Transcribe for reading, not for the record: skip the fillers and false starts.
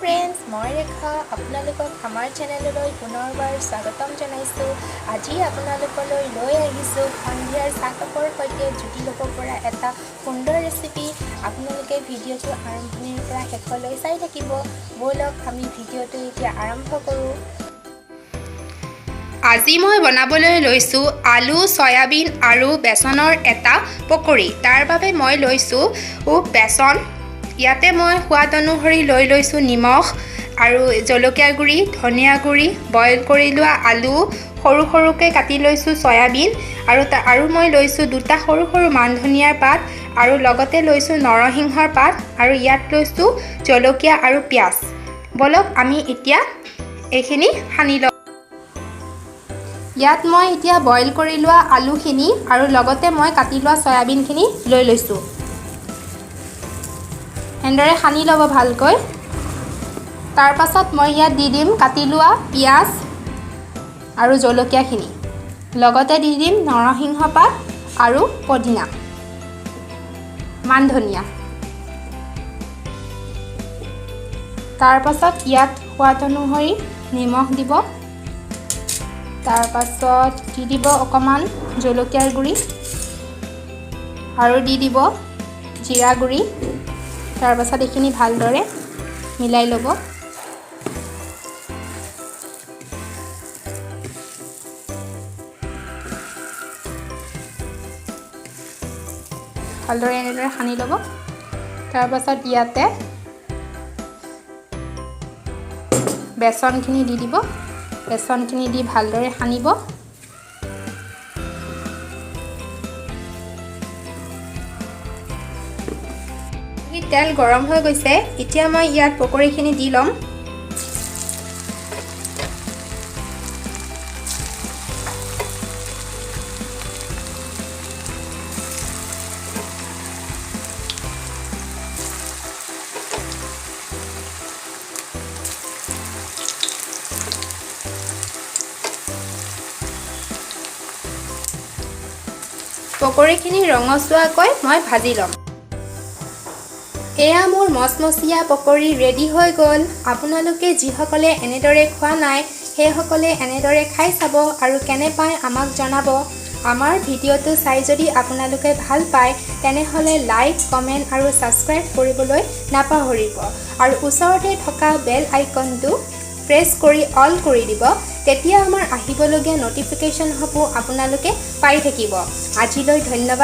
Friends, মই ৰেখা আপোনালোকক আমাৰ চেনেললৈ পুনৰবাৰ স্বাগতম জনাইছোঁ। আজি আপোনালোকলৈ লৈ আহিছোঁ সন্ধিয়াৰ চাহকাপৰ সৈতে জুতি ল'ব পৰা এটা সুন্দৰ ৰেচিপি। আপোনালোকে ভিডিঅ'টো আৰম্ভণিৰ পৰা শেষলৈ চাই থাকিব। ব'লক, আমি ভিডিঅ'টো এতিয়া আৰম্ভ কৰোঁ। আজি মই বনাবলৈ লৈছোঁ আলু, চয়াবিন আৰু বেচনৰ এটা পকৰি। তাৰ বাবে মই লৈছোঁ বেচন। ইয়াতে মই সোৱাদ অনুসৰি লৈ লৈছোঁ নিমখ আৰু জলকীয়া গুড়ি, ধনিয়া গুড়ি, বইল কৰি লোৱা আলু, সৰু সৰুকৈ কাটি লৈছোঁ চয়াবিন আৰু মই লৈছোঁ দুটা সৰু সৰু মান ধনিয়াৰ পাত আৰু লগতে লৈছোঁ নৰসিংহৰ পাত আৰু ইয়াত লৈছোঁ জলকীয়া আৰু পিঁয়াজ। ব'লক, আমি এতিয়া এইখিনি সানি লওঁ। ইয়াত মই এতিয়া বইল কৰি লোৱা আলুখিনি আৰু লগতে মই কাটি লোৱা চয়াবিনখিনি লৈ লৈছোঁ। এনেদৰে সানি ল'ব ভালকৈ। তাৰপাছত মই ইয়াত দি দিম কাটি লোৱা পিঁয়াজ আৰু জলকীয়াখিনি, লগতে দি দিম নৰসিংহ পাত আৰু পদিনা, মান ধনিয়া। তাৰপাছত ইয়াত সোৱাদ অনুসৰি নিমখ দিব। তাৰপাছত দি দিব অকণমান জলকীয়াৰ গুড়ি আৰু দি দিব জিৰা গুড়ি। তাৰপাছত এইখিনি ভালদৰে মিলাই ল'ব। ভালদৰে এনেদৰে সানি ল'ব। তাৰপাছত ইয়াতে বেচনখিনি দি দিব। বেচনখিনি দি ভালদৰে সানিব। তেল গৰম হৈ গৈছে। এতিয়া মই ইয়াত পকৰিখিনি দি ল'ম। পকৰিখিনি ৰঙচুৱাকৈ মই ভাজি ল'ম। এয়া মোৰ মচমচীয়া পকৰি ৰেডি হৈ গ'ল। আপোনালোকে যিসকলে এনেদৰে খোৱা নাই, সেইসকলে এনেদৰে খাই চাব আৰু কেনে পায় আমাক জনাব। আমাৰ ভিডিঅ'টো চাই যদি আপোনালোকে ভাল পায়, তেনেহ'লে লাইক, কমেণ্ট আৰু ছাবস্ক্ৰাইব কৰিবলৈ নাপাহৰিব আৰু ওচৰতে থকা বেল আইকনটো প্ৰেছ কৰি অল কৰি দিব। তেতিয়া আমাৰ আহিবলগীয়া ন'টিফিকেশ্যনসমূহ আপোনালোকে পাই থাকিব। আজিলৈ ধন্যবাদ।